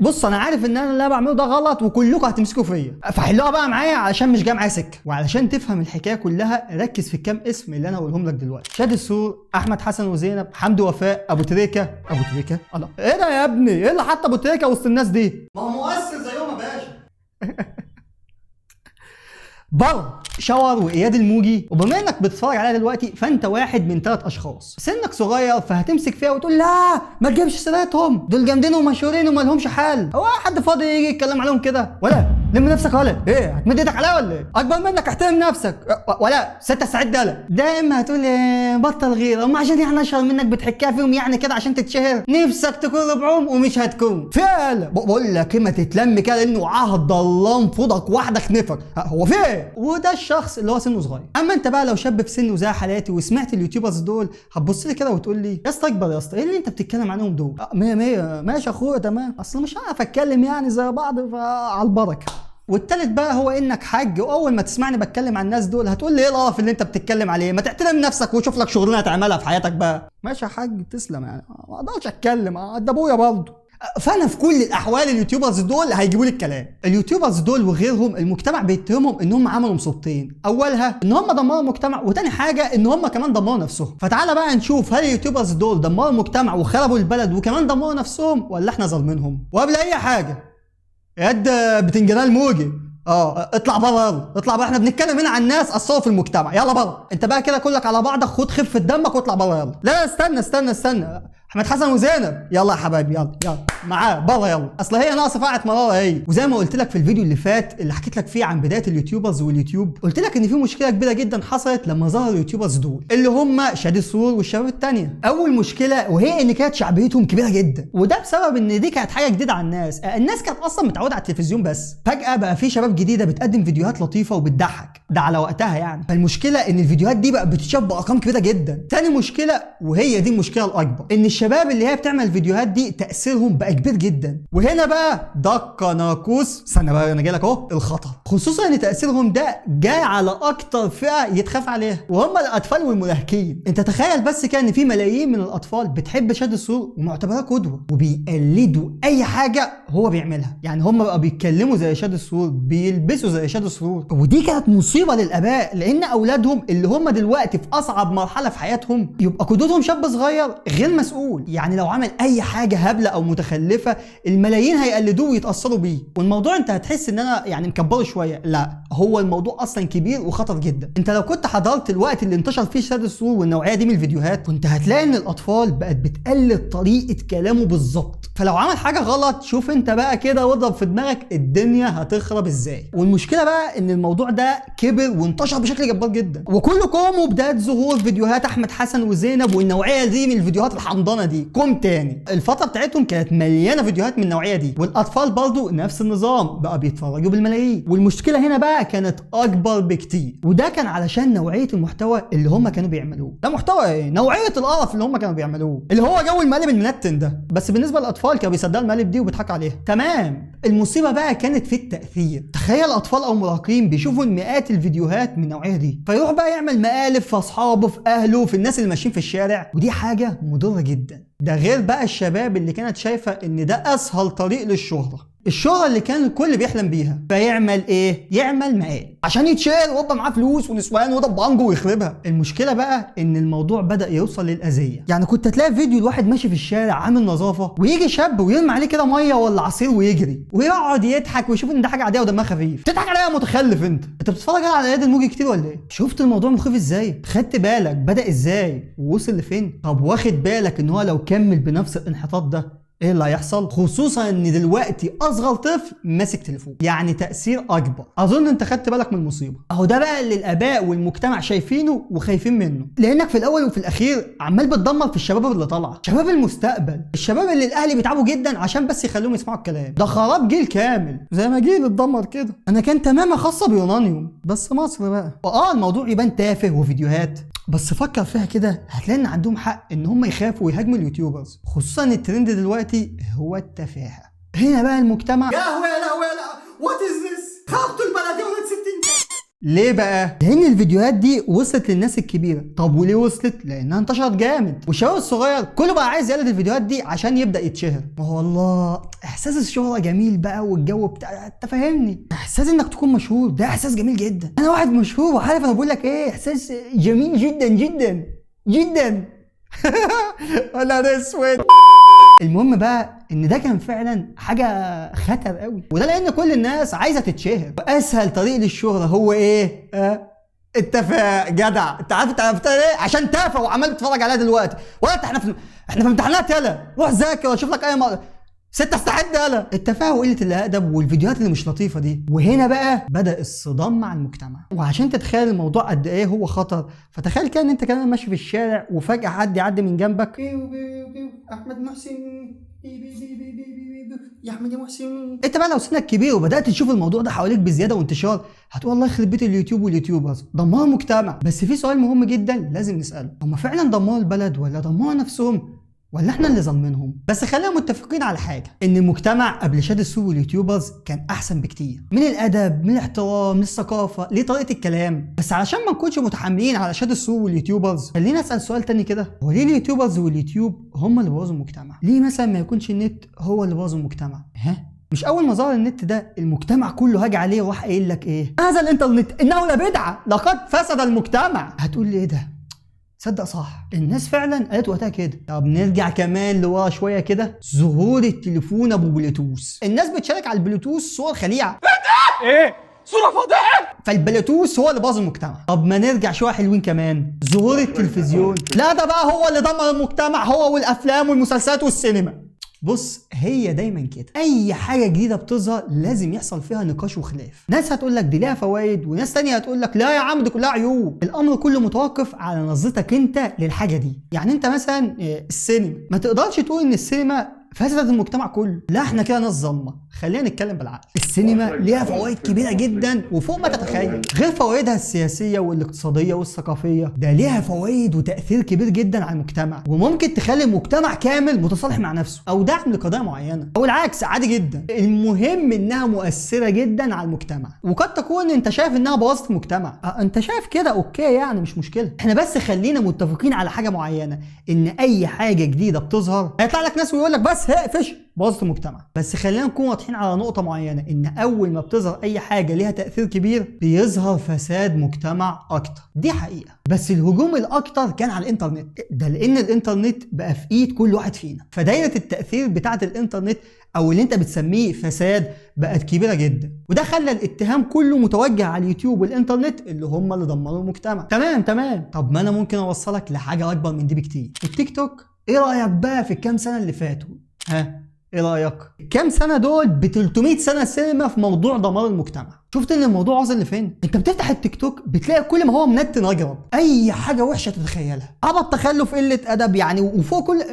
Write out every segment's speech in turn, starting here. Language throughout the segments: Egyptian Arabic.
بص انا عارف ان انا اللي بعمله ده غلط وكلكم هتمسكوا فيا، فحلوها بقى معايا علشان مش جاي معايا سكة. وعلشان تفهم الحكاية كلها ركز في الكام اسم اللي انا هقولهم لك دلوقتي: شادي السرور، احمد حسن وزينب، حمدي وفاء، ابو تريكه. ابو تريكه؟ الله، ايه ده يا ابني؟ ايه اللي حط ابو تريكه وسط الناس دي؟ ما هو مؤثر زيهم يا باشا. بر شاور واياد الموجي. وبما انك بتتفرج عليها دلوقتي فانت واحد من 3 اشخاص، سنك صغير فهتمسك فيها وتقول لا ما تجيبش سيرتهم، دول جامدين ومشهورين وما لهمش حل، هو حد فاضي يجي يتكلم عليهم كده؟ ولا لم نفسك، ولا ايه هتمد ايدك عليا ولا ايه؟ اكبر منك احترم نفسك، ولا 6 ساعات ده. ده اما هتقول إيه بطل غيره، هم عشان يعني اشهر منك بتحكيها فيهم يعني كده عشان تتشهر، نفسك تكون ربعهم ومش هتكون فعلا. بقول لك ايه، ما تتلم كده لانه عهد الله انفضك واحدة خنفك، هو في ايه؟ وده الشخص اللي هو سنة صغير. اما انت بقى لو شاب في سنة زي حالاتي وسمعت ال YouTubers دول هتبص لي كده وتقول لي يا اسطى اكبر يا اسطى، ايه اللي انت بتتكلم عنهم دول؟ 100 100 ماشي يا اخويا تمام، اصل مش هعرف اتكلم يعني زي بعض، فعلى البركة. والتالت بقى هو انك حاج، واول ما تسمعني بتكلم عن الناس دول هتقول لي ايه القرف اللي انت بتتكلم عليه، ما تحترم نفسك وشوف لك شغلانة تعملها في حياتك بقى. ماشي يا حاج تسلم، يعني ما اقدرش اتكلم، ده ابويا برضه. فانا في كل الاحوال ال YouTubers دول هيجيبوا لي الكلام. ال YouTubers دول وغيرهم المجتمع بيتهمهم ان هم عملوا مصيبتين، اولها ان هم دمروا المجتمع، وتاني حاجة ان هم كمان دمروا نفسهم. فتعالى بقى نشوف هل ال YouTubers دول دمروا المجتمع وخربوا البلد وكمان دمروا نفسهم، ولا احنا ظالمينهم؟ وقبل اي حاجة يد بتنجان الموجي، اطلع بره، يلا اطلع بره، احنا بنتكلم هنا عن ناس اثروا في المجتمع، يلا بره انت بقى كده كلك على بعضك، خد خفه دمك واطلع بره يلا. لا استنى استنى استنى، احمد حسن وزينب يلا يا حبايبي، يلا يلا معاه بره يلا، اصل هي ناقصه فقعه مرارة هي. وزي ما قلت لك في الفيديو اللي فات اللي حكيت لك فيه عن بداية ال YouTubers واليوتيوب، قلت لك ان في مشكلة كبيرة جدا حصلت لما ظهر ال YouTubers دول اللي هم شادي السرور والشباب الثانية. اول مشكلة وهي ان كانت شعبيتهم كبيرة جدا، وده بسبب ان دي كانت حاجة جديدة على الناس، الناس كانت اصلا متعوده على التلفزيون بس، فجاة بقى في شباب جديدة بتقدم فيديوهات لطيفة وبتضحك، ده على وقتها يعني. فالمشكلة ان الفيديوهات دي بقى بتتشاف بارقام كبيرة جدا. ثاني مشكلة وهي دي المشكلة الاكبر، ان الشباب اللي هي بتعمل الفيديوهات دي تاثيرهم بقى كبير جدا، وهنا بقى دق ناقوس، استنى بقى انا جاي لك اهو الخطر، خصوصا ان تاثيرهم ده جاي على اكتر فئة يتخاف عليها وهم الاطفال والمراهقين. انت تخيل بس كده ان في ملايين من الاطفال بتحب شادي السرور ومعتبراه قدوة وبيقلدوا اي حاجة هو بيعملها، يعني هم بقى بيتكلموا زي شادي السرور، بيلبسوا زي شادي السرور، ودي كانت مصيبة للاباء لان اولادهم اللي هم دلوقتي في اصعب مرحلة في حياتهم يبقى قدوتهم شاب صغير غير مسؤول، يعني لو عمل اي حاجة هبلة او متخلفة الملايين هيقلدوه ويتاثروا بيه. والموضوع انت هتحس ان انا يعني مكبره شوية، لا هو الموضوع اصلا كبير وخطر جدا. انت لو كنت حضرت الوقت اللي انتشر فيه شادي السرور والنوعيه دي من الفيديوهات كنت هتلاقي ان الاطفال بقت بتقلد طريقه كلامه بالظبط، فلو عمل حاجة غلط شوف انت بقى كده واضرب في دماغك الدنيا هتخرب ازاي. والمشكلة بقى ان الموضوع ده كبر وانتشر بشكل جبار جدا، وكل كوم وبداية ظهور فيديوهات احمد حسن وزينب والنوعيه دي من الفيديوهات الحمضانه دي كوم تاني. الفترة بتاعتهم كانت مليانة فيديوهات من النوعية دي، والاطفال برضو نفس النظام بقى بيتفرجوا بالملايين. والمشكلة هنا بقى كانت اكبر بكتير، وده كان علشان نوعية المحتوى اللي هم كانوا بيعملوه. ده محتوى ايه؟ نوعية القرف اللي هم كانوا بيعملوه اللي هو جو المقالب المنتن ده، بس بالنسبة للاطفال كانوا بيصدقوا المقالب دي وبيضحكوا عليها. تمام. المصيبة بقى كانت في التاثير. تخيل اطفال او مراهقين بيشوفوا مئات الفيديوهات من النوعية دي، فيروح بقى يعمل مقالب في اصحابه في اهله في الناس اللي ماشيين في الشارع، ودي حاجة مضرة جدا. ده غير بقى الشباب اللي كانت شايفه ان ده اسهل طريق للشهره، الشهرة اللي كان الكل بيحلم بيها، فيعمل ايه؟ يعمل مقالب عشان يتشهر ويبقى معاه فلوس ونسوان وده بانجو ويخربها. المشكلة بقى ان الموضوع بدأ يوصل للأذية، يعني كنت تلاقي فيديو الواحد ماشي في الشارع عامل نظافة ويجي شاب ويرمي عليه كده مية ولا عصير ويجري ويقعد يضحك ويشوف ان ده حاجة عادية ودمها خفيف. تضحك عليا يا متخلف انت بتتفرج على اياد الموجي كتير ولا ايه؟ شفت الموضوع مخيف ازاي؟ خدت بالك بدأ ازاي ووصل لفين؟ طب واخد بالك ان هو لو كمل بنفس الانحطاط ده ايه اللي هيحصل؟ خصوصا ان دلوقتي اصغر طفل ماسك تليفون، يعني تاثير اكبر. اظن انت خدت بالك من المصيبة. اهو ده بقى اللي الاباء والمجتمع شايفينه وخايفين منه، لانك في الاول وفي الاخير عمال بتدمر في الشباب اللي طالعه، شباب المستقبل، الشباب اللي الاهل بيتعبوا جدا عشان بس يخلوهم يسمعوا الكلام. ده خراب جيل كامل زي ما جيل اتدمر كده. انا كان تمامه خاصة بيورانيوم بس مصر بقى. الموضوع يبان تافه وفيديوهات، بس فكر فيها كده هتلاقي ان عندهم حق ان هم يخافوا ويهاجموا ال YouTubers، خصوصا الترند دلوقتي هو التفاهة. هنا بقى المجتمع يا هو يا لهوي يا لا what is this، خربتوا البلد يا ولاد 60. ليه بقى؟ لان الفيديوهات دي وصلت للناس الكبيرة. طب وليه وصلت؟ لانها انتشرت جامد، والشباب الصغير كله بقى عايز يقلد الفيديوهات دي عشان يبدا يتشهر. ما هو والله احساس الشهرة جميل بقى، والجو بتاع، انت فاهمني، احساس انك تكون مشهور ده احساس جميل جدا. انا واحد مشهور وعارف انا بقول لك ايه، احساس جميل جدا جدا جدا. ولا اسود. المهم بقى ان ده كان فعلا حاجة خطر قوي، وده لان كل الناس عايزه تتشهر، واسهل طريق للشهره هو ايه؟ اتفق جدع. انت عارف انت عرفتها ليه؟ عشان تافه وعمال تتفرج عليها دلوقتي. ولا احنا في امتحانات، يلا روح ذاكر واشوف لك اي ستة استعد. يلا التفاهة وقلة الادب والفيديوهات اللي مش لطيفة دي. وهنا بقى بدا الصدام مع المجتمع. وعشان تتخيل الموضوع قد ايه هو خطر، فتخيل كده ان انت كمان ماشي في الشارع وفجاة حد يعدي من جنبك، بيو بيو بيو احمد محسن، بي بي بي بي بي بي بي يا احمد يا محسن. انت بقى لو سنك كبير وبدات تشوف الموضوع ده حواليك بزيادة وانتشار، هتقول الله يخرب بيت اليوتيوب وال YouTubers، دمروا المجتمع. بس في سؤال مهم جدا لازم نساله، هم فعلا دمروا البلد ولا دمروا نفسهم ولا احنا اللي ظالمينهم؟ بس خلينا متفقين على حاجة، ان المجتمع قبل شاد السوق وال YouTubers كان احسن بكتير، من الادب، من الاحترام، من الثقافة، ليه طريقه الكلام. بس علشان ما نكونش متحاملين على شاد السوق وال YouTubers، خلينا اسال سؤال تاني كده، هو ليه ال YouTubers واليوتيوب هم اللي بوظوا المجتمع؟ ليه مثلا ما يكونش النت هو اللي بوظ المجتمع؟ ها؟ مش اول ما ظهر النت ده المجتمع كله هاج عليه وراح قايل لك ايه؟ هذا الانترنت انه لبدعه، لقد فسد المجتمع. هتقول لي ايه ده؟ تصدق صح، الناس فعلا قالت وقتها كده. طب نرجع كمان لورا شوية كده، ظهور التليفون ابو بلوتوث، الناس بتشارك على البلوتوث صور خليعه. ايه؟ صورة فاضحة. فالبلوتوث هو اللي باظ المجتمع. طب ما نرجع شوية حلوين كمان، ظهور التلفزيون، لا ده بقى هو اللي دمر المجتمع، هو والافلام والمسلسلات والسينما. بص هي دايما كده، اي حاجة جديدة بتظهر لازم يحصل فيها نقاش وخلاف، ناس هتقول لك دي ليها فوائد، وناس تانية هتقول لك لا يا عم دي كلها عيوب. الامر كله متوقف على نظرتك انت للحاجة دي. يعني انت مثلا السينما، ما تقدرش تقول ان السينما فسدت المجتمع كله، لا احنا كده ناس ظالمه. خلينا نتكلم بالعقل، السينما ليها فوائد كبيرة جدا وفوق ما تتخيل، غير فوائدها السياسية والاقتصادية والثقافية، ده ليها فوائد وتاثير كبير جدا على المجتمع، وممكن تخلي المجتمع كامل متصالح مع نفسه او دعم لقضايا معينة او العكس عادي جدا. المهم انها مؤثرة جدا على المجتمع، وقد تكون انت شايف انها بوظت المجتمع، انت شايف كده okay يعني مش مشكلة. احنا بس خلينا متفقين على حاجة معينة، ان اي حاجة جديدة بتظهر هيطلع لك ناس ويقول لك بس هقفش بوظت المجتمع. بس خلينا نكون واضحين على نقطة معينة، ان اول ما بتظهر اي حاجة ليها تأثير كبير بيظهر فساد مجتمع اكتر، دي حقيقة. بس الهجوم الاكتر كان على الانترنت، ده لان الانترنت بقى في ايد كل واحد فينا، فدايرة التأثير بتاعة الانترنت او اللي انت بتسميه فساد بقت كبيرة جدا، وده خلى الاتهام كله متوجه على اليوتيوب والانترنت اللي هم اللي دمروا المجتمع. تمام تمام. طب ما انا ممكن اوصلك لحاجة اكبر من دي بكتير، التيك توك. ايه رأيك بقى في الكام سنة اللي فاتوا؟ ها ايه رايك؟ كام سنة دول ب 300 سنة سينما في موضوع دمار المجتمع. شفت ان الموضوع وصل لفين؟ انت بتفتح التيك توك بتلاقي كل ما هو منتن اجرب، اي حاجة وحشة تتخيلها، عبط، تخلف، قلة ادب يعني، وفوق كل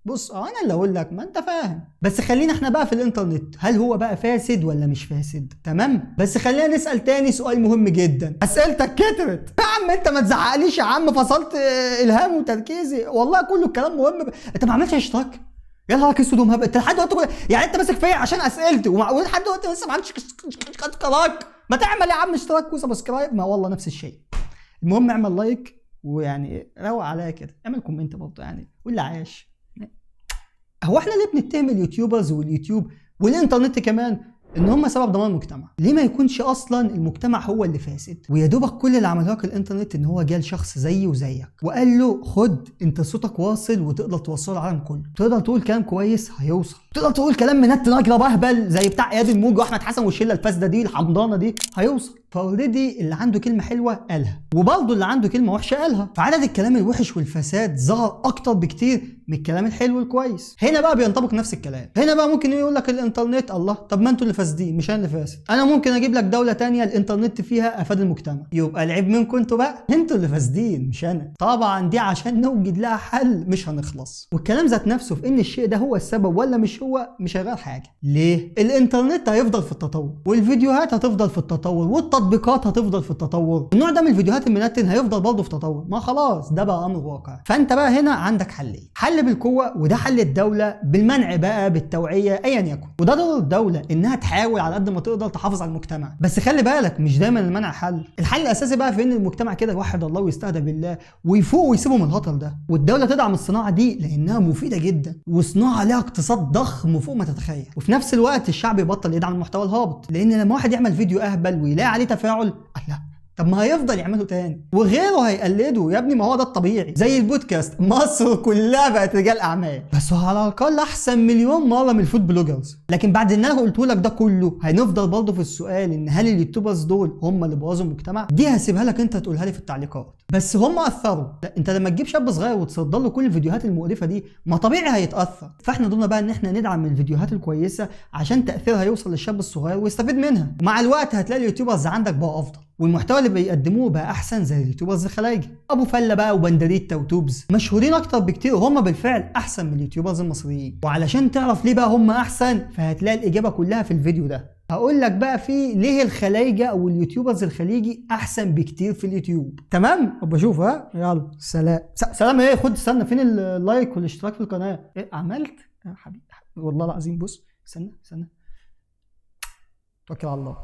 بص انا اللي اقول لك ما انت فاهم. بس خلينا احنا بقى في الانترنت، هل هو بقى فاسد ولا مش فاسد؟ تمام. بس خلينا نسال تاني سؤال مهم جدا، اسئلتك كترت يا عم، انت ما تزعقليش يا عم، فصلت الهام وتركيزي والله، كله الكلام مهم. انت ما عملتش اشتراك؟ يا نهارك اسود ومهبل، انت لحد دلوقتي يعني انت ماسك فيا عشان اسئلتي ولحد دلوقتي لسه ما عملتش اشتراك؟ ما تعمل يا عم اشتراك و subscribe، ما والله نفس الشيء. المهم اعمل like ويعني روق عليا كده، اعمل comment برضه يعني قول لي عاش. هو احنا ليه بنتهم ال YouTubers واليوتيوب والانترنت كمان ان هم سبب دمار المجتمع؟ ليه ما يكونش اصلا المجتمع هو اللي فاسد؟ ويا دوبك كل اللي عمله لك الانترنت ان هو جال شخص زيي وزيك وقال له خد انت صوتك واصل وتقدر توصله العالم كله، تقدر تقول كلام كويس هيوصل، تقدر تقول كلام منتن اجرب اهبل زي بتاع اياد الموجي واحمد حسن والشله الفاسدة دي الحمضانه دي هيوصل. ف already اللي عنده كلمة حلوة قالها، وبرضه اللي عنده كلمة وحشة قالها، فعدد الكلام الوحش والفساد ظهر اكتر بكتير من الكلام الحلو الكويس. هنا بقى بينطبق نفس الكلام، هنا بقى ممكن يقول لك الانترنت الله، طب ما انتوا اللي فاسدين مش انا اللي فاسد، انا ممكن اجيب لك دولة تانية الانترنت فيها افاد المجتمع، يبقى العيب منكم انتوا بقى، انتوا اللي فاسدين مش انا. طبعا دي عشان نوجد لها حل مش هنخلص. والكلام ذات نفسه في ان الشيء ده هو السبب ولا مش هو مش هيغير حاجة. ليه؟ الانترنت هيفضل في التطور، والفيديوهات هتفضل في التطور، والتطبيقات التطبيقات هتفضل في التطور، النوع ده من الفيديوهات المنتن هيفضل برضه في تطور، ما خلاص ده بقى امر واقع. فانت بقى هنا عندك حلين، حل بالقوة وده حل الدولة بالمنع بقى بالتوعية ايا يكن، وده دور الدولة انها تحاول على قد ما تقدر تحافظ على المجتمع. بس خلي بالك مش دايما المنع حل، الحل الاساسي بقى في ان المجتمع كده يوحد الله ويستهدى بالله ويفوق ويسيبه من الهطل ده، والدولة تدعم الصناعة دي لانها مفيدة جدا وصناعة لها اقتصاد ضخم فوق ما تتخيل. وفي نفس الوقت الشعب يبطل يدعم المحتوى الهابط، لان لما واحد يعمل فيديو اهبل ويلاقي عليه تفاعل، لا طب ما هيفضل يعمله تاني وغيره هيقلده يا ابني، ما هو ده الطبيعي. زي البودكاست، مصر كلها بقت رجال اعمال، بس هو على الاقل احسن مليون مرة من ال food bloggers. لكن بعد اللي انا قلته لك ده كله هنفضل برضه في السؤال ان هل ال YouTubers دول هم اللي بوظوا المجتمع؟ دي هسيبها لك انت تقولها لي في التعليقات. بس هم اثروا. لا انت لما تجيب شاب صغير وتصدر له كل الفيديوهات المقرفه دي ما طبيعي هيتاثر. فاحنا دورنا بقى ان احنا ندعم الفيديوهات الكويسة عشان تاثيرها يوصل للشاب الصغير ويستفيد منها. ومع الوقت هتلاقي ال YouTubers عندك بقى افضل، والمحتوى اللي بيقدموه بقى احسن، زي ال YouTubers الخلايجه ابو فله بقى وبندريتا وتوبز، مشهورين اكتر بكتير وهم بالفعل احسن من ال YouTubers المصريين. وعلشان تعرف ليه بقى هم احسن فهتلاقي الاجابة كلها في الفيديو ده. هقول لك بقى فيه ليه الخلايجه او ال YouTubers الخليجي احسن بكتير في اليوتيوب. تمام؟ ابقى اشوف. ها يلا سلام. سلام ايه؟ خد استنى، فين ال like والاشتراك في القناة؟ ايه عملت يا حبيبي؟ والله العظيم بص استنى استنى، توكل على الله.